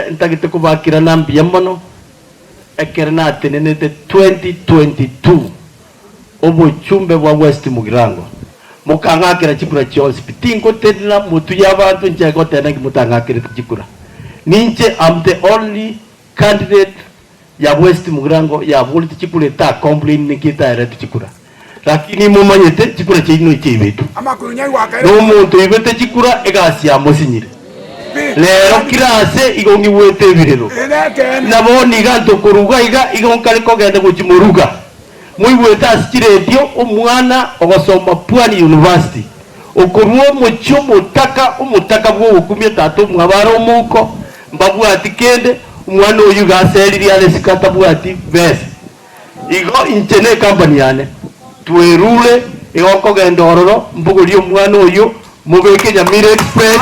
Ntagete kobakirana mbuya mono ekero natenenete 2022 obochumbe bwa West Mugirango, mokang'akera chikura chionsi pi. Tingotenena motwe y'abanto inche goteba naki motang'akerete chikura. Ninche am the only candidate ya West Mugirango yaborete chikura eta complain naki etaeretwe chikura. Lakini momanyete chikura chiaino echiaibetwe. Na omonto oibete chikura egasi yamosinyire. Rero kera aase igo ng'igwete ebirero. Na bono iga ntokoruga iga, igo nkare kogenda gochia moruga. Moigwete ase chiredio omwana ogosoma Pwani University, okorua omochie omotaka, omotaka bw'ogokumia tata omwabo are omouko, mbabwati kende, omwana oyio iga aseririe are isiko atabwati besa. Igo inche necompany yane twerure igo nkogenda ororo mbogorie omwana oyio mobeke Nyamira Express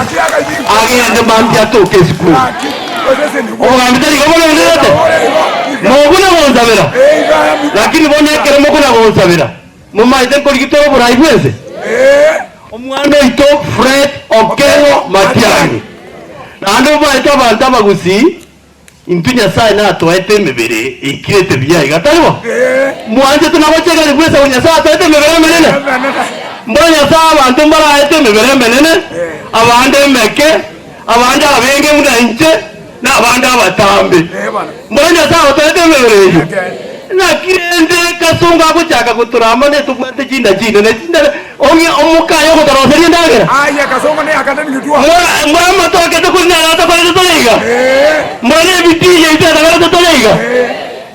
agende mambia atoke esukuru. Obogambi tari igo bogendererete? Mokona gonsabera, lakini bono ekero mokona gonsabera momaete nkorigia tore oborai bwense? Omwana oito Fred Okengo Matiang'i. Naende momaete abanto abagusii Intwe Nyasae natoete emebere eikirete buya iga, tari bo? Mwanchete na gocha egari bw'esabu Nyasae atoete emebere emenene? Mboro Nyasae abanto mbaraete emebere emenene, abande emeke, abande abenge buna inche, na abande abatambe. Mboro Nyasae otoete emebere eyio? Naki rende kasongo agochaka gotorama netobwate chinda chinene, chinda ong'e omokaye ogotoroseria endagera? Aye kasongo ne akatani gitwa. Mbora mbora amato akete kori nere atakorete tore iga? Mbora nebitii yaito etakorete tore iga?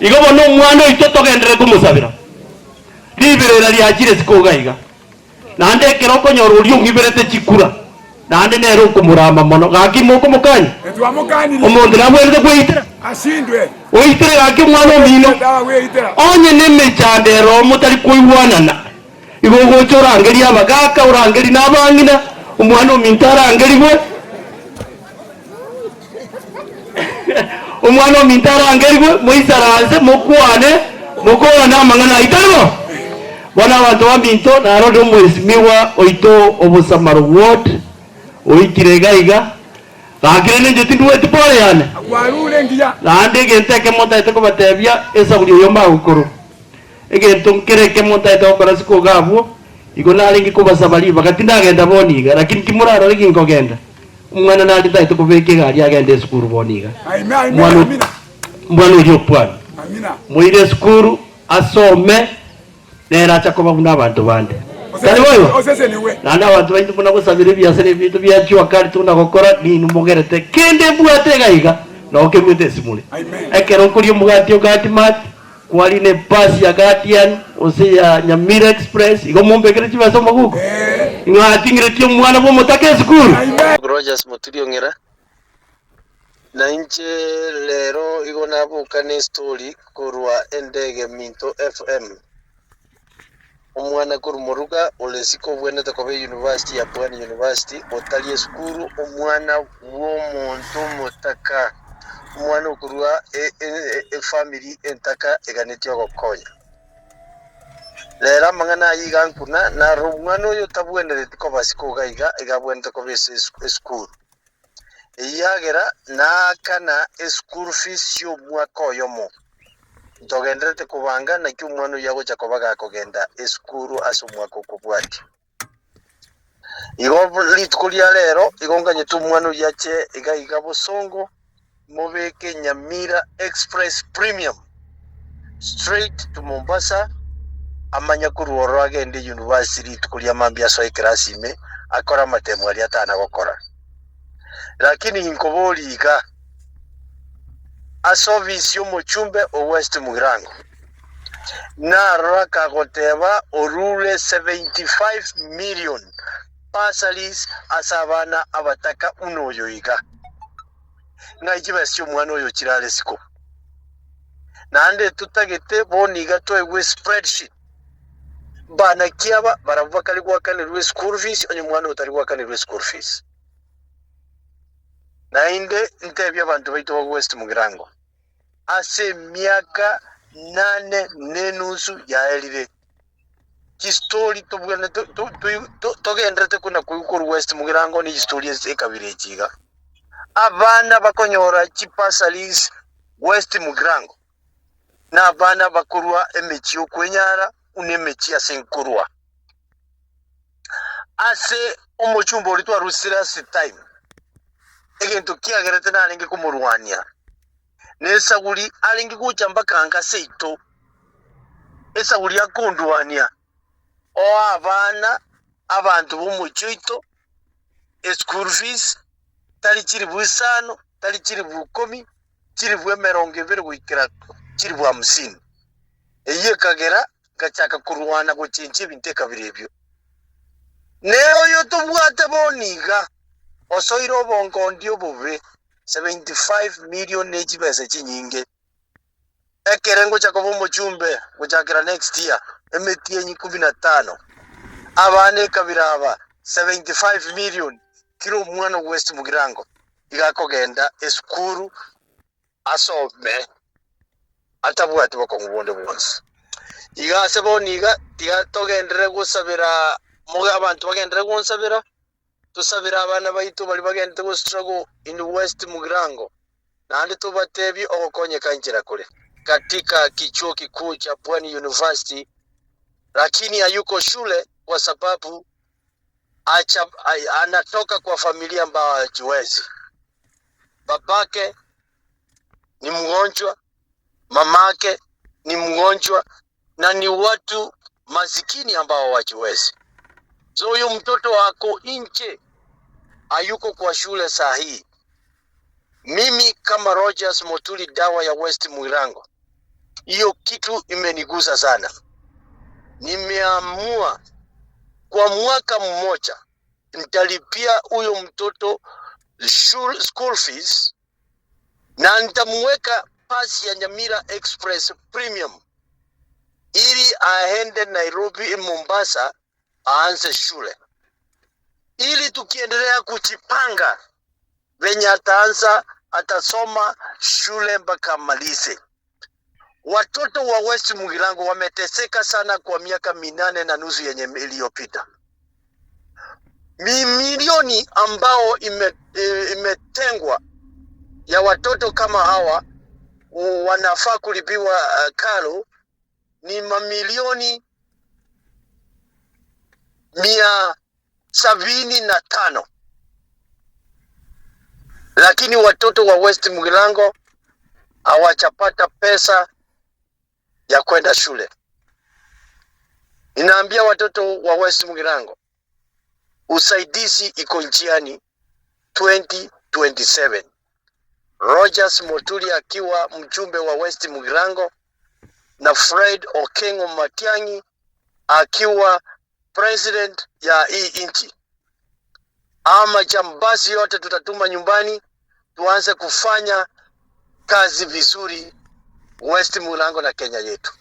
Igo bono omwana oito togenderere komosabera. Riberera riachire isiko iga iga. Naende ekero okonyora oria ong'iberete chikura, naende nere okomorama mono, gaki mokomokania? Twamokanirie. Omonto nabwenerete kweitera? Ashindwe. Oitere gaki omwana omino. Dawa gweitera. Onye nemechando ero motari koigwanana, igo ogocha orangerie abagaaka, orangerie na abang'ina, omwana ominto arangerigwe, omwana ominto arangerigwe, moisaranse, mokwane, mokorane amang'ana ayio, tari bo? Bono abanto baminto, narorire omwesimigwa oito o Bosamaro Ward oikire iga iga, gaki rende inche tindweti pole yane. Kwarure engiya. Naende egento ekemo ntagete kobatebia, esaburi oyo mbagokoro. Egento nkere ekemo ntagete gokora ase koga abwo, igo narenge kobasaba ribaga, tindagenda bono iga, lakini timorarore ginkogenda. Omwana nare ntagete kobeka egari agende esukuru bono iga. Aime, aime, Omwana amina. omwana oyio opwane. Amina. Moire esukuru, asome, nere acha koba buna abanto bande. Tari boigo? Osesenigwe. Naende abanto baito buna gosabera ebiasara ebinto bia jua kali tuna gokora, ninwe mogerete kende mbwate iga iga, nao keruete esimore. Amen. Ekero okoria omogati o Guardmart, kwarina ebasi ya Guardian gose ya Nyamira Express, igo mombekere chibesa omoguko. Ing'o ating'eretie omwana bw'omotaka esukuru? Amen. Rogers Muturi Ong'era, Na inche rero igo naboka nestori korwa Endege Minto FM. Omwana korwa Moruga ore isiko obwenerete koba eyunivasiti ya Pwani University otari esukuru omwana bw'omonto omotaka, omwana okorwa efamiri entaka eganetie ogokonya. Rero amang'ana ayio iga nkuna, naro omwana oyo otabwenereti koba isiko iga iga, iga abwenerete koba ase esukuru. Ekiagera naakana eschool fees y'omwaka oyomo. Ntogendererete kobanga naki omwana oyio agocha koba gakogenda esukuru ase omwaka okobwatia. Igo rituko ria rero igo nganyete omwana oyio ache iga iga bosongo, mobeke Nyamira Express Premium straight to Mombasa, amanye korwa ororo agende university rituko ria mambia asoe eclass ime akore amatemo aria atana gokora. Lakini inkoboria iga, ase ofisi y'omochumbe o West Mugirango, narora kagoteba orure 75 million bursaries ase abana abataka buna oyo iga. Ng'ai chibesa chi'omwana oyo chirare isiko? Naende totagete bono iga toegwe spreadsheet. Bana ki aba barabwo bakare goakanerwa eschool fees onye omwana oyo tari goakanerwa eschool fees? Naende ntebie abanto baito ba West Mugirango, ase emiaka nane na enusu yaerire, chistori tobwenerete togenderete kona koigwa korwa West Mugirango ne chistori ase ekabira echi iga. Abana bakonyora chibursaries West Mugirango nabana bakorwa emechie y'okwenyara buna emechie ase nkorwa. Ase omochumba oria twarusire ase time, egento kiagerete narenge komorwania nesaguri arenge gocha mpaka nka seito, esaguri akondwania oa abana abanto b'omochie oito eschool fees tari chilifu isano, tari chilifu ikomi, chilifu emerongo ebere goikera chilifu hamsini. Eyio ekagera ngachaka korwana gochenchia ebinto ekabira ebio. Ne oyo tobwate bono iga, osoire obongondi obobe, 75 million ne chibesa chinyinge. Ekere ngocha koba omochumbe gochakera next year, emetienyi ikomi na tano, abana ekabira aba 75 million kera omwana o West Mugirango iga akogenda esukuru asome atabwati bokong'u bonde bwonsi. Iga ase bono iga tiga togenderere gosabera moge abanto bagenderere gonsabera, tosabere abana baito baria bagenderete go struggle in West Mugirango, naende tobatebie ogokonyeka inchera kore. Katika kichuo kikuu cha Pwani University lakini hayuko shule kwa sababu acha, anatoka kwa familia ambayo hajiwezi. Babake ni mgonjwa, mamake ni mgonjwa na ni watu masikini ambao hawajiwezi. So huyu mtoto ako nje, hayuko kwa shule saa hii. Mimi kama Rogers Moturi, dawa ya West Mugirango, hiyo kitu imenigusa sana. Nimeamua kwa mwaka mmoja nitalipia huyo mtoto school fees na nitamuweka pasi ya Nyamira Express Premium ili aende Nairobi, Mombasa aanze shule, ili tukiendelea kujipanga venye ataanza atasoma shule mpaka amalize. Watoto wa West Mugirango wameteseka sana kwa miaka 8.5 yenye iliyopita. Milioni ambao imetengwa ya watoto kama hawa wanafaa kulipiwa karo ni mamilioni 175, lakini watoto wa West Mugirango hawajapata pesa ya kwenda shule. Ninaambia watoto wa West Mugirango, usaidizi iko njiani 2027. Rogers Moturi akiwa mjumbe wa West Mugirango na Fred Okengo Matiang'i akiwa president ya hii nchi. Ama jambazi yote tutatuma nyumbani, tuanze kufanya kazi vizuri West Mugirango na Kenya yetu.